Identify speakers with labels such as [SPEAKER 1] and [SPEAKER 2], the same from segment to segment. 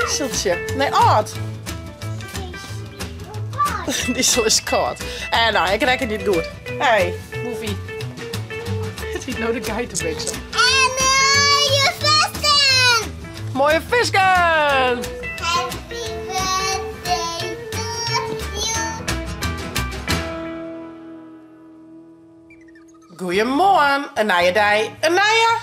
[SPEAKER 1] Dieseltje. Nee, âld. Diesel is kâld. En nou, ik rekkenje it goed. Hey, Boefie. It wie no de geitebliksem.
[SPEAKER 2] En mooie fisken!
[SPEAKER 1] Mooie fisken!
[SPEAKER 2] Happy birthday to you.
[SPEAKER 1] Goeiemoarn, in nije dei, in nije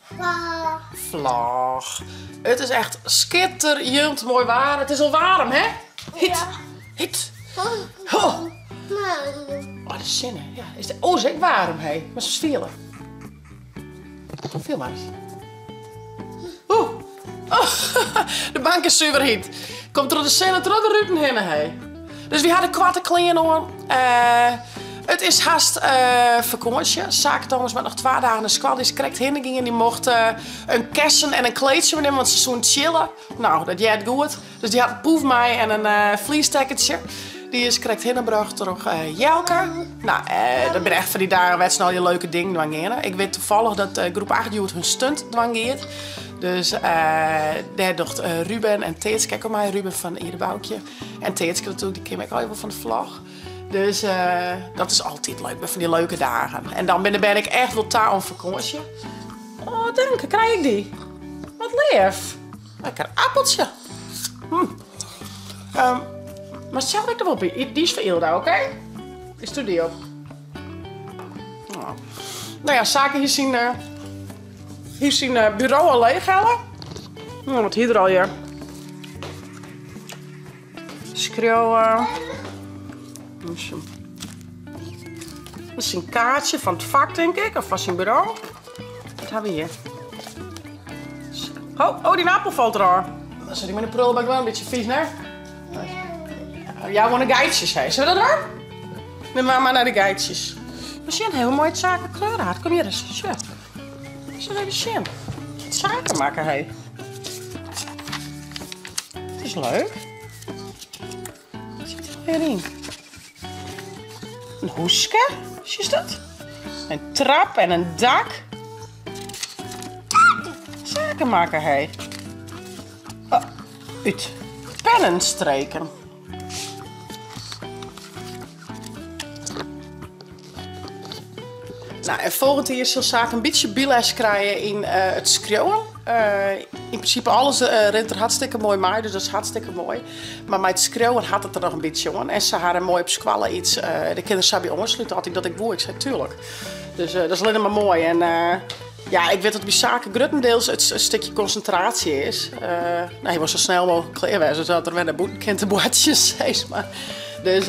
[SPEAKER 2] Vlog.
[SPEAKER 1] Vlog. It is echt skitterjend moai waar. It is al waarm, hè? Hyt.
[SPEAKER 2] Ja.
[SPEAKER 1] Hyt. Oh. Oh, de sinne. Ja. Is de, oh, is ek waarm, hè? Moatst ris fiele. Fiel mar ris. Oeh. Oh, de bank is suver hyt. Komt troch de sinne troch de ruten hinne, hè? Dus wy ha de koarte klean oan. It is hast fakânsje. Sake Thomas moat noch twa dagen nei skoalle. Dy is krekt hinne gien. Dy mocht in kessen en in kleedsje mei nimme, want se soene chille. No, dat heart goed. Dus dy hat in poef mei en in fleecetekkentsje. Dy is krekt hinnebrocht troch Jelke. No, dat binne echt fan dy dagen wêr't se no al dy leuke dingen dwaan geane. Ik wit toevallig dat groep 8 hjoed hun stunt dwaan giet. Dus dêr docht Ruben en Teatske ek al mei. Ruben fan Ierde Boukje. En Teatske natuerlik, dy ken ik al wol fan de vlog. Dus dat is altyd leuk, fan dy leuke dagen. En dan binne de bern ek echt wol ta oan fakânsje. Oh, dank, krij ik dy. Wat leaf. Lekker appeltsje. Mar sels ek der wol by. Dy is foar Ylda, oké? Is toen dy op. Nou ja, Sake hie syn, hie syn buro al leechhelle. Nou, wat hie er al hjir? Skriuwe. Dat is syn kaartsje fan it fak, tink ik, of fan syn buro. Wat ha we hjir? Oh, oh, dyn appel falt derôf. Dan sit ik mei de prullenbak wel in bytsje fys, ne? Ja, gewoan de geitsjes, hè. Sille we dat dwaan? Nim mar nei de geitsjes. Mar sjen, hè, hoe moai it Sake kleur hat. Kom hjir ris, sjoch. Sille we even sjen. Wat Sake makke, hè. It is leuk. Wat sit der allegear yn? In hûske, sjochst dat? In trap en in dak. Sake makke, hè. Oh, út pennenstreken. Nou, en folgjend jier sil Sake in bytsje byles krije yn it skriuwen. Yn prinsipe alles rint der hartstikke moai mei, dus dat is hartstikke moai. Mar mei it skriuwen hat it der noch in bytsje oan. En se ha der moai op skoalle yts, dêr kin er sa by oanslute as ik dat ek woe. Ik sei tuurlijk. Dus dat is allinnich mar moai. En ja, ik wit dat by Sake gruttendeels it stikje konsintraasje is. No, hy wol sa snel mooglik klear wêze, sadat er wer nei bûten kin te boartsjen, sis mar. Dus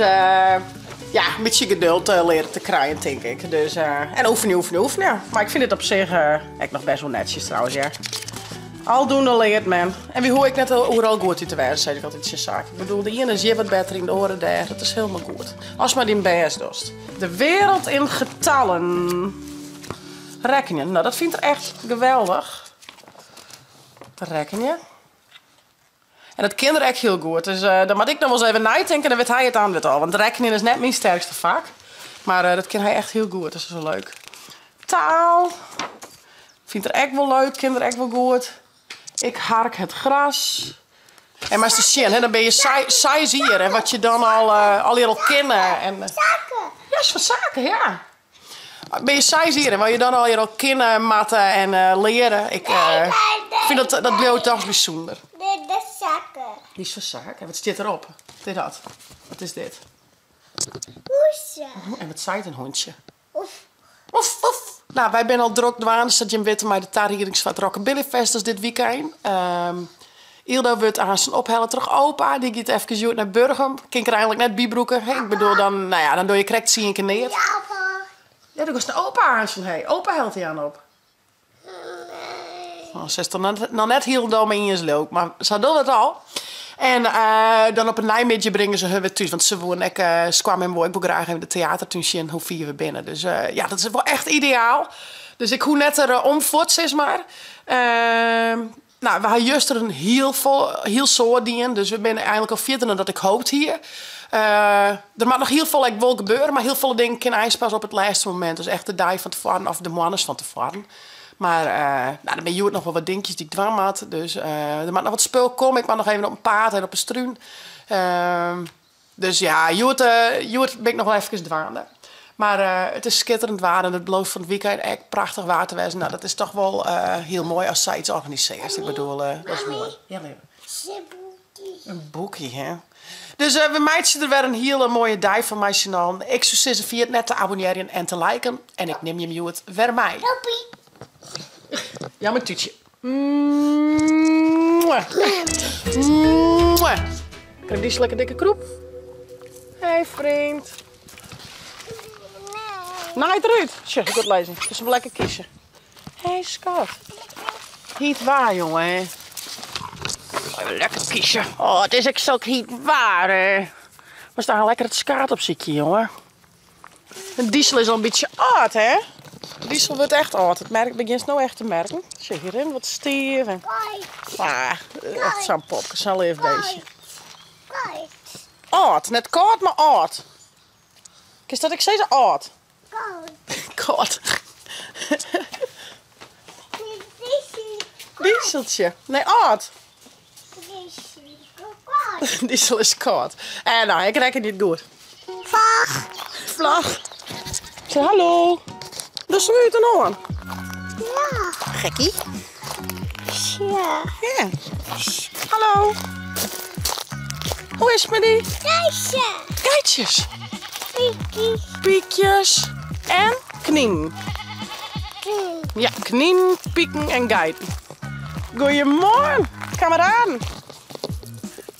[SPEAKER 1] ja, in bytsje geduld leare te krijen, tink ik. Dus, en oefenje, oefenje, oefenje. Mar ik fyn it op sich ek noch bêst wol netsjes trouwens, hear. Aldoende leart men. En wy hoege ek net oeral goed yn te wêzen, sis ik altyd tsjin Sake. Ik bedoel, de iene is hjir wat better yn, de oare dêr. Dat is hielendal goed. Ast mar dyn bêst dochst. De wereld in getallen. Rekkenjen, no dat fynt er echt geweldich. Te rekkenjen. En dat kin er ek hiel goed. Dus dan moat ik noch wolris even neitinke, dan wit hy it antwurd al. Want rekkenjen is net myn sterkste fak. Mar dat kin hy echt hiel goed, dus dat is wol leuk. Taal fynt er ek wol leuk, kin er ek wol goed. Ik hark het gras. En moatst ris sjen, hè, dan binne je seis jier en wat je dan al, allegear al kinne. En,
[SPEAKER 2] Sake.
[SPEAKER 1] Ja, is fan Sake, ja. Binne je seis jier en wat je dan allegear al kinne moatte en leare. Ik fyn dat, dat bliuwt dochs bysûnder.
[SPEAKER 2] Dit is Sake.
[SPEAKER 1] Dy is fan Sake. En wat stiet derop? Wat is dat? Wat is dit?
[SPEAKER 2] Hûntsje.
[SPEAKER 1] En wat seit in hûntsje?
[SPEAKER 2] Oef.
[SPEAKER 1] Oef, oef. Nou, wy binne al drok dwaande, sa't jim witte, mei de tariedings foar it Rockabilly Fest, dat is dit wykein. Yldo wurdt aansten ophelle troch opa, dy giet efkes hjoed nei Burgum. Kin ik er eigenlik net by brûke. Ik bedoel, dan, nou ja, dan doe je krekt tsien kear neat.
[SPEAKER 2] Ja, opa.
[SPEAKER 1] Ja, do giest nei opa aansten, hé. Opa hellet dy aan op.
[SPEAKER 2] Nee.
[SPEAKER 1] Oh, se is it der noch net hielendal mei iens, leau ik, mar sa dogge we it al. En dan op 'e neimiddei bringe se har wer thús, want se woene ek, skoanmem woe ek wol graach even de teatertún sjen hoe fier we binne. Dus ja, dat is wol echt ideaal. Dus ik hoech net der om fuort, sis mar. Nou, we ha juster in hiel fol, hiel soad dien, dus we binne eigenlik al fierder dan dat ik hoopt hie. Der moat noch hiel folle ek wol gebeure, mar hiel folle dingen kinne eins pas op it lêste momint. Dus echt de dei fan tefoaren of de moannes fan tefoaren. Mar no, der binne hjoed noch wol wat dinkjes dy't ik dwaan moat. Dus der moat noch wat spul komme. Ik moat noch even op 'en paad en op 'e strún. Dus ja, hjoed, hjoed bin ik noch wol efkes dwaande. Mar it is skitterend waar en it belooft fan it wykein ek prachtich waar te wêzen. No, dat is toch wol hiel moai ast sayts organisearrest. Ik bedoel, dat is moai. Ja, leave. In boekie, hè. Dus we meitsje der wer in hiele moaie dei fan mei syn allen. Ik soe sizze, ferjit net te abonnearjen en te liken. En ik nim jim hjoed wer mei. Jou my in tútsje. Mwah. Mwah. Krijg die lekker dikke kroep? Hey vriend. Naait eruit. Sjoch, goed lizzen. Dus hem lekker kiezen. Hey skat. Hyt waar, jongen. Lekker kiezen. Oh, it is ek sok hyt waar, hè. Moatst daar lekker it skaad opsykje, jongen. En Diesel is al in bytsje âld, hè? Diesel wurdt echt âld. Dat merk, begjinst no echt te merken. Sjoch, hjiryn wat stiif en ah, echt sa'n popke, sa'n leaf beestje. Âld, net kâld, mar âld. Kinst dat ek sizze? Âld. Kâld. Dieseltsje. Nee, âld. Diesel is kâld. En nou, ik rek it niet goed.
[SPEAKER 2] Vlag.
[SPEAKER 1] Vlag. Zeg hallo. Dus we het oan.
[SPEAKER 2] Ja.
[SPEAKER 1] Gekkie.
[SPEAKER 2] Ja.
[SPEAKER 1] Ja. Hallo. Hoe is het met die?
[SPEAKER 2] Geitje.
[SPEAKER 1] Geitjes.
[SPEAKER 2] Piekjes.
[SPEAKER 1] Piekjes en kninen. Ja, kninen, pieken en geiten. Goeiemoarn, kameraden.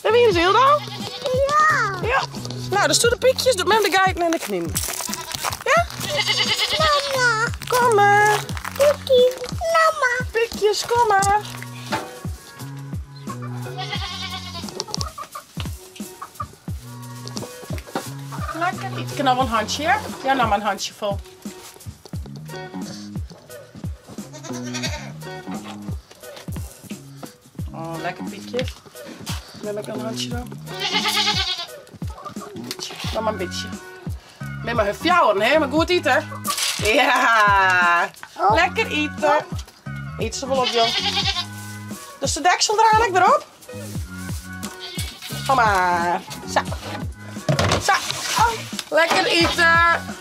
[SPEAKER 1] Dêr wiene se hielendal?
[SPEAKER 2] Ja.
[SPEAKER 1] Ja. Nou, dus doe de piekjes, doe mem de geiten en de kninen. Ja?
[SPEAKER 2] Mama.
[SPEAKER 1] Kom maar.
[SPEAKER 2] Piekjes, mama.
[SPEAKER 1] Piekjes, kom maar. Lekker. Ik kan al een handje, hè? Ja, nou maar een handje vol. Oh, lekker piekjes. Neem ik een handje dan? Nog maar een beetje. Met mijn fjouwen, hè? Maar goed eten. Ja, lekker eten. Eet ze wel op, joh. Dus de deksel er eigenlijk erop. Kom maar. Zo. Zo. Oh, lekker eten.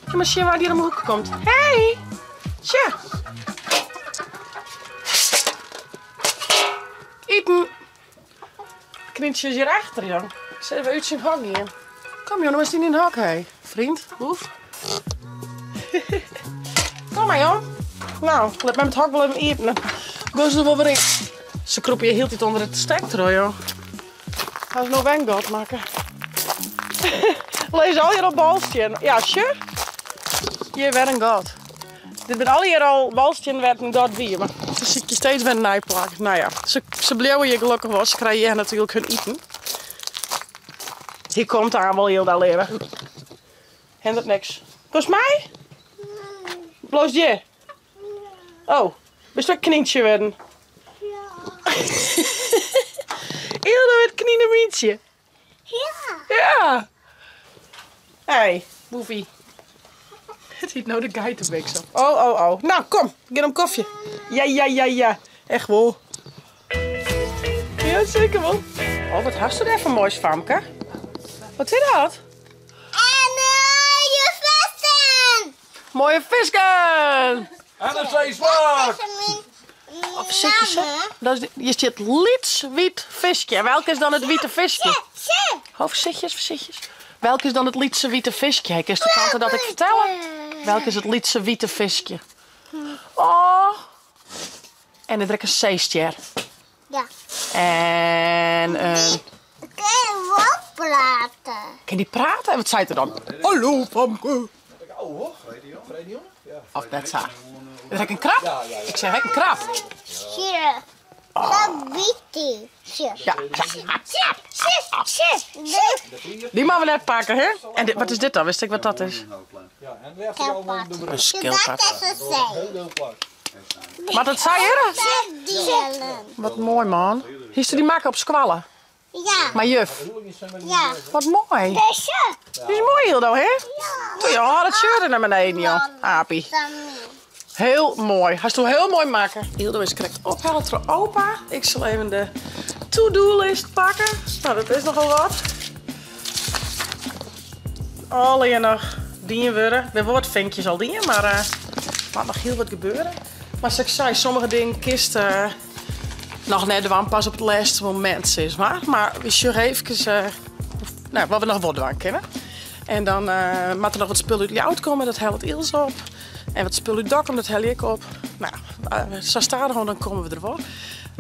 [SPEAKER 1] Kom maar zien waar die om de hoek komt. Hey. Tja. Eten. Knientje is hier achter, joh. Ik zet even uit zijn hok hier. Kom, joh, dan is die in het hok, hé. Vriend, hoef. Kom maar, joh. Nou, laat mij het hok wel even eten. Gaan ze er wel weer in. Ze kroepen je heel tijd onder het stek, joh. Ga ze nog wengoud maken. Lees al hier op balstje. Ja, sure. Hier werd een god. Dit ben al hier al balstje werd een god wie, maar ze zie je steeds weer een nijplak. Nou ja, ze bleven hier gelukkig wel. Ze krijgen hier natuurlijk hun eten. Hier komt daar wel heel daar leven. Hindert niks. Kost mij? Bloos je? Oh, bist du een knientje werden?
[SPEAKER 2] Ja.
[SPEAKER 1] Heel het knienemietje.
[SPEAKER 2] Ja.
[SPEAKER 1] Ja. Hey, boefie. Het heet nou de geitenbek zo. Oh, oh, oh. Nou, kom. Get hem koffie. Ja, ja, ja, ja. Echt wel. Ja, zeker wel. Oh, wat hast du daar voor moois, Famke? Wat is dat?
[SPEAKER 2] En mooie vissen.
[SPEAKER 1] Mooie visken.
[SPEAKER 3] En een zeeslak!
[SPEAKER 1] Of zit je zo? Dat is de, je zit liets wit visje. En welke is dan het witte visje? Oh, voorzichtjes, voorzichtjes. Welke is dan het lietse witte visje? Ik is de tante dat ik vertel. Welke is het lietse witte visje? Oh. En er is een zeestjer.
[SPEAKER 2] Ja.
[SPEAKER 1] En een...
[SPEAKER 2] Kun je wel praten?
[SPEAKER 1] Kan die praten? En wat zei het er dan? Hallo, Famke. Of net zo. Is ik een krab? Ik zeg een krab.
[SPEAKER 2] Hier. Dat weet ik.
[SPEAKER 1] Ja. Die mogen we net pakken, hè? En dit, wat is dit dan? Wist ik wat dat is? Een schildpad.
[SPEAKER 2] Dat is een zee.
[SPEAKER 1] Maar dat zei je?
[SPEAKER 2] Dieren.
[SPEAKER 1] Wat mooi, man. Hier die maken op squallen.
[SPEAKER 2] Ja.
[SPEAKER 1] Maar juf,
[SPEAKER 2] Ja.
[SPEAKER 1] wat mooi.
[SPEAKER 2] Deze.
[SPEAKER 1] Die is mooi, Hildo, hè?
[SPEAKER 2] Ja.
[SPEAKER 1] Doe je, oh, dat shirt er naar beneden, joh. Aapie. Heel moai. Hasto hiel moai makke. Yldo is krekt ophelle troch opa. Ik sil even de to-do-list pakke. No, dat is nochal wat. Allegear noch dien wurde. Der binne wol wat finkjes al dien, mar der moat noch hiel wat gebeure. Mar sa't ik sei, sommige dingen kinst noch net dwaan, pas op it lêste momint sis mar. Mar we sjogge eefkes no, wat we noch wol dwaan kinne. En dan moat der noch wat spul út Ljouwert komme, dat hellet Ilse op. En wat spul út Dokkum, dat helje ik op. No, sa stadichoan dan komme we der wol.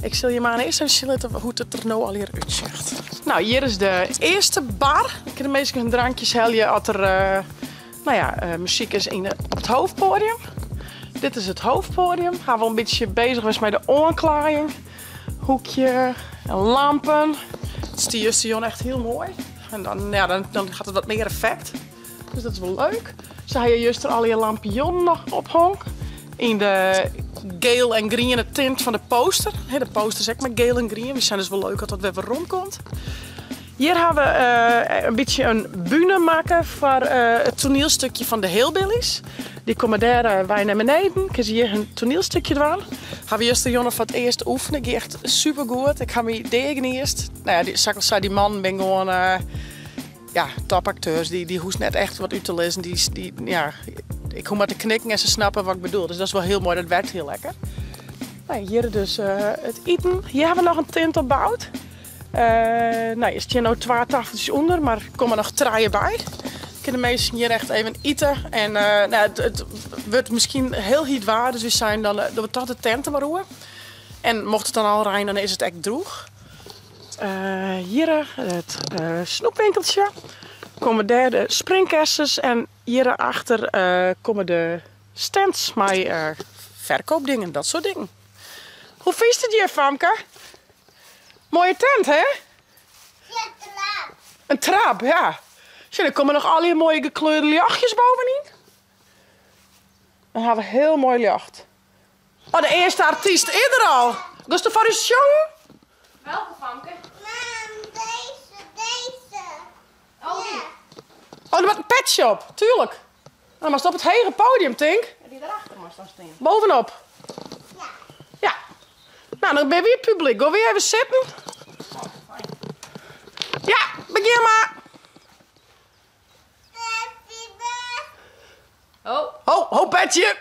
[SPEAKER 1] Ik sil jim mar earst even sjen litte hoe't it der no allegear útsjocht. No, hjir is de earste bar. Dan kinne de minsken hun drankjes helje as der no ja, muzyk is yn op it hoofdpoadium. Dit is it hoofdpoadium. Ha we al in bytsje bezich west mei de oanklaaiïng. Hoekje en lampen. It stie justerjûn echt hiel moai. En dan, ja, dan hat it wat mear effekt. Dus dat is wol leuk. Se ha hjir juster allegear lampionnen noch ophong. Yn de geel en griene tint fan de poster. De poster is ek mei geel en grien. Wy seinen dus wol leuk as dat wer werom komt. Hjir ha we in bytsje in bühne makke foar it toanielstukje fan de Hillbillies. Dy komme dêr wei nei beneden. Kinne se hjir hun toanielstukje dwaan. Ha we justerjûn foar it earst oefene. Gie echt supergoed. Ik ha my deagniisd. No ja, sa't ik al sei, dy mannen binne gewoan ja, topakteurs. Dy hoechst net echt wat út te lizzen. Dy, ja, ik hoech mar te knikken en se snappe wat ik bedoel. Dus dat is wol hiel moai, dat werkt hiel lekker. No, hjir dus it iten. Hjir ha we noch in tint opboud. No, der stean no twa tafeltsjes ûnder, mar der komme noch trije by. Kinne de minsken hjir echt even ite. En no, it wurdt miskien hiel hyt waar, dus wy seinen dan dogge we toch de tent der mar oer. En mocht it dan al reine, dan is it ek droech. Hjir it snoepwinkeltsje. Komme dêr de springkessens en hjirachter komme de stands mei ferkoopdingen, dat soart dingen. Hoe fynst it hjir, famke? Moaie tent, hè?
[SPEAKER 2] Ja, trap.
[SPEAKER 1] In trap, ja. Sjoch, der komme noch allegear moaie gekleurde ljochtjes bovenyn. Dan ha we hiel moai ljocht. Oh, de earste artyst is der al. Gisto foar ús sjongen?
[SPEAKER 4] Welke famke?
[SPEAKER 2] Mam, dizze, dizze.
[SPEAKER 4] Oh, dy.
[SPEAKER 1] Oh, der moat in petsje op, tuerlik. Dan moatst op it hege podium, tink.
[SPEAKER 4] Dy derachter moatst dan stean.
[SPEAKER 1] Bovenop.
[SPEAKER 2] Ja.
[SPEAKER 1] Ja. No, dan binne wy it publyk. Gean wy even sitten. Ja, begjin mar.
[SPEAKER 2] Happy birthday.
[SPEAKER 4] Oh.
[SPEAKER 1] Ho, ho, petsje.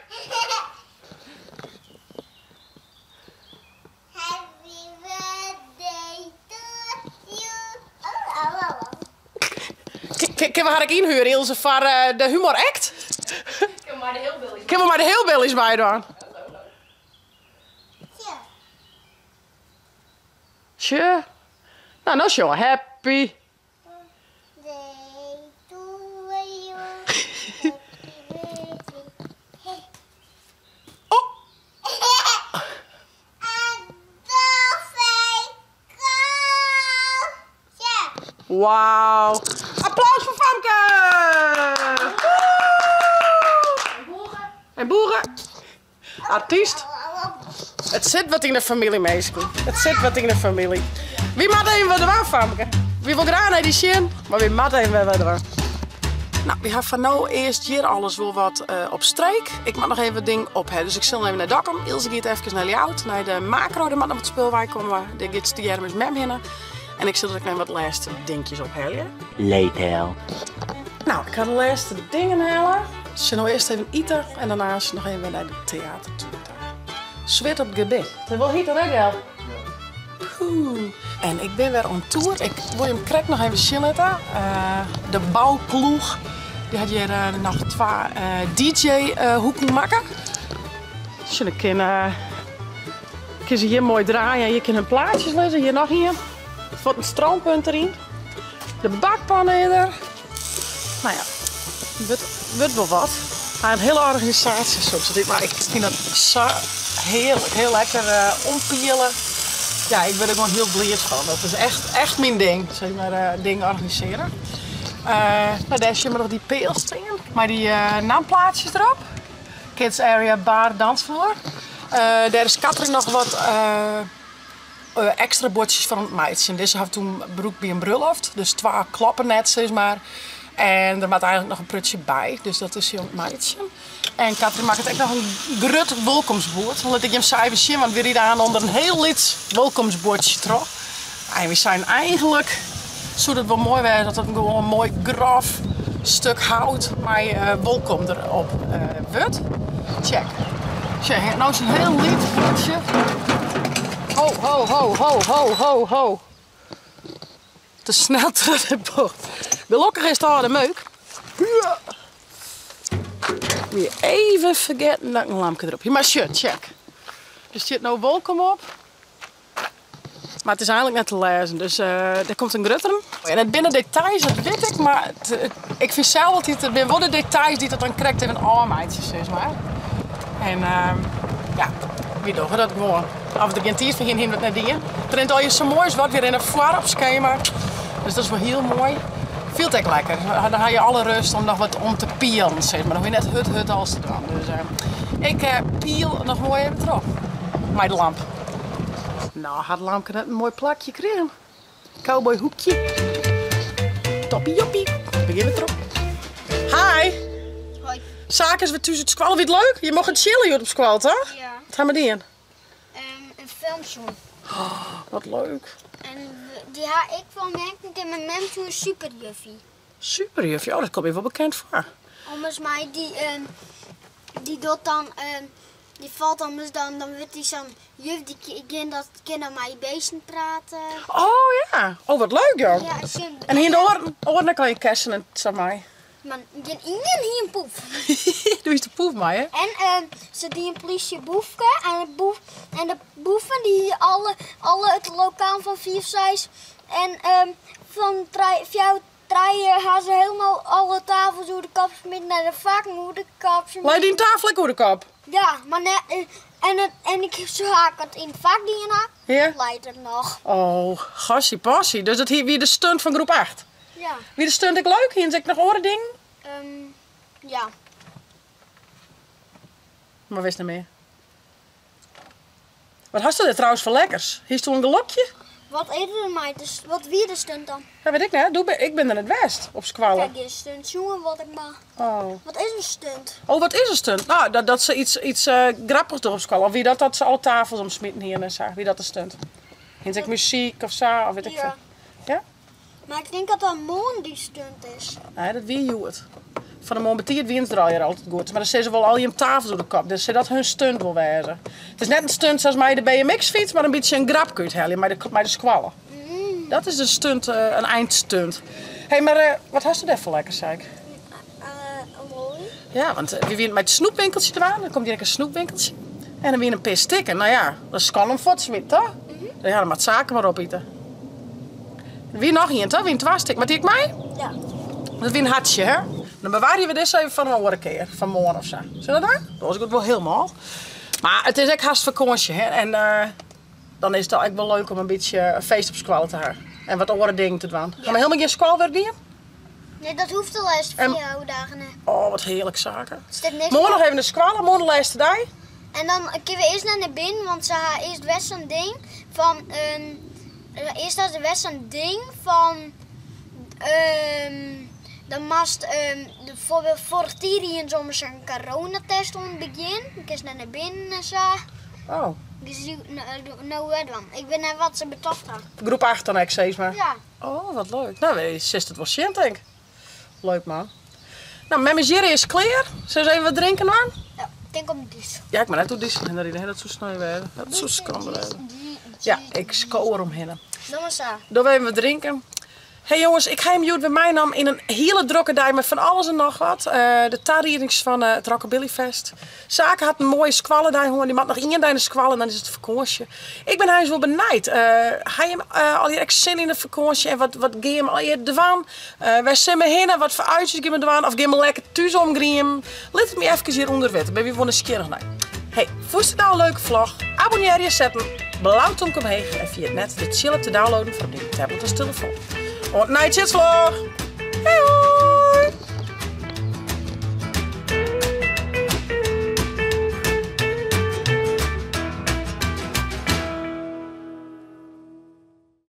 [SPEAKER 2] Happy birthday to you. Oh, oh, oh.
[SPEAKER 1] Kinne we har ek ynhuere, Ilse, foar de humor act?
[SPEAKER 4] Kinne we mei de Hillbillies.
[SPEAKER 1] Kinne we mei de Hillbillies meidwaan? Tsje. No, no sjonge. Happy.
[SPEAKER 2] Birthday to you. Happy birthday.
[SPEAKER 1] Oh.
[SPEAKER 2] En
[SPEAKER 1] Wauw. Applaus foar Famke!
[SPEAKER 4] En boeren.
[SPEAKER 1] En boeren. Artyst. It sit wat yn de famylje, minsken. It sit wat yn de famylje. Wy moatte even wat dwaan, Famke. Wy wol graach nei dy sjen, mar wy moatte even wer wat dwaan. No, wy ha foar no earst hjir alles wol wat op streek. Ik moat noch even wat dingen op ha, dus ik sil even nei Dokkum. Ilse giet efkes nei Ljouwert, nei de Makro. Der moat noch wat spul wei komme. Dêr giet se tegearre mei ús mem hinne. En ik sil der ek noch wat lêste dinkjes ophelje.
[SPEAKER 5] Later.
[SPEAKER 1] No, ik ha de lêste dingen helle. Sil no earst even ite en daarna noch even nei de teatertoer ta. Swit op it gebit. It is wol hyt, hè, Gel? Poeh. En ik bin wer on tour. Ik wol jim krekt noch even sjen litte. De bouploech dy hat hjir noch twa DJ-hoeken makke. Sjoch, dan kinne se hjir moai draaie en hjir kinne hun plaatsjes lizze. Hjir noch ien. Fuort in stroompunt deryn. De bakpanne is der. No ja, wurdt wol wat. Ha in hiele organisaasje soms. Mar ik fyn dat sa hearlik. Hiel lekker ompiele. Ja, ik wurd der gewoan hiel bliid fan. Dat is echt, echt myn ding. Sis mar dingen organisearje. No, dêr sjogge we noch dy peal stean. Mei dy namplaatsjes derop. Kids area, bar, dansfloer. Dêr is Katrin noch wat ekstra buordsjes foar oan it meitsjen. Dizze ha we toen brûkt by in brulloft. Dus twa kloppen net, sis mar. En der moat eigenlik noch in prutsje by, dus dat is hy oan it meitsjen. En Katrin makket ek noch in grut wolkomstboerd. Dan lit ik jim sa even sjen, want wy ride aan ûnder in hiel lyts wolkomstbuordsje troch. En wy seinen eigenlik soe dat wol moai wêze as dat gewoan in moai grof stuk hout mei wolkom derop wurdt. Check. Sjoch, no is in hiel lyts buordsje. Ho, ho, ho, ho, ho, ho, ho. Te snel troch de bocht. Gelokkich is it âlde meuk. Wie even fergetten dat ik in lampke derop hie. Mar sjoch, check. Der stiet no wolkom op. Mar it is eigenlik net te lêzen, dus der komt in gruttere. En it binne details, dat wit ik, mar ik fyn sels altyd, it binne wol de details dy't it dan krekt even ôfmeitsje, sis mar. En ja, wy dogge dat gewoan. As we der gjin tiid foar hiene, hiene we it net dien. It rint allegear sa moai as wat, wy rinne foar op skema, dus dat is wol hiel moai. Fielt ek lekker, dan ha je alle rêst om noch wat om te pielen, sis mar. Dan hoege je net hurd hurd alles te dwaan. Dus ik piel noch moai even troch mei de lamp. No, hat it lampke net in moai plakje krigen? Cowboy hoekje. Toppie joppie. We gean wer troch. Hi.
[SPEAKER 2] Hoi.
[SPEAKER 1] Sake is wer thús út skoalle. Wie it leuk? Je mochten chillen hjoed op skoalle, toch?
[SPEAKER 2] Ja.
[SPEAKER 1] Wat ha we dien?
[SPEAKER 2] Um, in film sjoen.
[SPEAKER 1] Oh, wat leuk.
[SPEAKER 2] En dy ha ik wol merkt en myn mem soe superjuffie.
[SPEAKER 1] Superjuffie? Oh, dat komt my wol bekend foar.
[SPEAKER 2] Ommers mei dy, um, dy docht dan, um, dy falt dan dus dan, dan wurdt dy sa'n juf dy kin dat kin dan mei beesten prate.
[SPEAKER 1] Oh ja, oh wat leuk joh.
[SPEAKER 2] Ja, sjen.
[SPEAKER 1] En hiene de oaren, oaren ek al je kersen en sa mei?
[SPEAKER 2] Mar gjin ien hie in poef.
[SPEAKER 1] Doe is de poef mei hè?
[SPEAKER 2] En um, se die in plysje boefke en de boef en de boeven die hie alle alle it lokaal fan 5, 6 en um, fan 3, 4 Trije ha se helemaal alle tafels oer de kop smiten en de fakken oer de kop smiten.
[SPEAKER 1] Lei dyn tafel ek oer de kop?
[SPEAKER 2] Ja, mar net, en, it, en ik sa ik it yn it fak dien ha,
[SPEAKER 1] Ja?
[SPEAKER 2] leit it noch.
[SPEAKER 1] Oh, gassie passie. Dus dat wie de stunt fan groep 8?
[SPEAKER 2] Ja.
[SPEAKER 1] Wie de stunt ek leuk? Hiene se ek noch oare dingen?
[SPEAKER 2] Um, ja.
[SPEAKER 1] Mar wist net mear. Wat hasto dêr trouwens foar lekkers? Hiest in gelokje?
[SPEAKER 2] Wat is der mei de, wat wie de stunt dan?
[SPEAKER 1] Dat wit ik net. Doe, ik bin der net west op skoalle.
[SPEAKER 2] Ik ha gjin stunt sjoen wat ik mar.
[SPEAKER 1] Oh.
[SPEAKER 2] Wat is in stunt?
[SPEAKER 1] Oh, wat is in stunt? Nou, dat, dat se iets, iets uh, grappigs dogge op skoalle. Of wie dat dat se alle tafels omsmiten hiene en sa. Wie dat de stunt? Hiene se ek muzyk of sa, of wit ik
[SPEAKER 2] Ja.
[SPEAKER 1] veel. Ja?
[SPEAKER 2] Mar ik tink dat dat moarn dy stunt is.
[SPEAKER 1] Nee, dat wie hjoed. Fan 'e moarn betiid wiene se der allegear altyd goed. Mar dan sizze wol al jim tafels oer de kop. Dus sil dat hun stunt wol wêze. It is net in stunt sa as mei de BMX-fyts, mar in bytsje in grapke úthelje mei de, mei de skoalle. Dat is in stunt, eh, in eindstunt. Hé, mar eh, wat hasto dêr foar lekkers, sei ik?
[SPEAKER 2] Uh, lolly.
[SPEAKER 1] Ja, want wy wiene mei it snoepwinkeltsje dwaande. Dan komt hjir ek in snoepwinkeltsje. En dan wiene in pear stikken. No ja, dat is skande om fuort te smiten, toch? Ja, dan moat Sake mar opite. Der wie noch ien, toch? Wiene twa stikken. Moat dy ek mei?
[SPEAKER 2] Ja.
[SPEAKER 1] Dat wie in hartsje, hè? Dan bewarje we dizze even foar in oare kear. Fan moarn of sa. Sil dat dan? Dat is goed wol hielendal. Mar it is ek hast fakânsje, hè? En uh, dan is it ek wol leuk om in bytsje in feest op skoalle te hawwen. En wat oare dingen te dwaan. Ha we hielendal gjin skoalwurk dien?
[SPEAKER 2] Nee, dat hoecht de lêste 4 dagen net.
[SPEAKER 1] Oh, wat hearlik, Sake.
[SPEAKER 2] Stiet niks
[SPEAKER 1] Moarn noch even de skoalle, moarn de lêste dei.
[SPEAKER 2] En dan kinne we earst nei binnen, want se ha earst west sa'n ding fan in. Earst ha se west sa'n ding fan. Dan moatst bijvoorbeeld foarich tiid hiene se ommers sa'n coronatest oan it begjin. Dan kinst net nei binnen en sa.
[SPEAKER 1] Oh.
[SPEAKER 2] Dus no wer dwaan. Ik wit net wat se betocht ha.
[SPEAKER 1] Groep 8 dan ek, sis mar.
[SPEAKER 2] Ja.
[SPEAKER 1] Oh, wat leuk. Nou, silst it wol sjen, tink. Leuk man. Nou, mem is hjir is klear. Sille se even wat drinken dwaan?
[SPEAKER 2] Ja, ik tink om dús.
[SPEAKER 1] Ja, ik moat net oer dysel hinne ride, dat soe sneu wêze. Dat soe skande wêze. Ja, ik sko er omhinne.
[SPEAKER 2] Doe mar sa.
[SPEAKER 1] Dogge we even wat drinken. Hey jonges, ik ha jim hjoed wer meinaam yn in hiele drokke dei mei fan alles en noch wat. De tariedings fan it Rockabilly Fest. Sake hat in moaie skoalledei hân. Dy moat noch ien dei nei skoalle en dan is it fakânsje. Ik bin eins wol benijd. Ha jim allegear ek sin yn de fakânsje en wat, wat gean jim allegear dwaan? Wêr sille we hinne? Wat foar uitjes gean we dwaan? Of gean we lekker thús omgriemen? Lit it my efkes hjirûnder witte. Bin wy wol nijsgjirrich nei. Hey, fûnst it no in leuke vlog? Abonnearje, set in blau tomke omheech en ferjit net de tsjilp te downloaden foar op dyn tablet as telefoan. Oant nije tsjitsvlog!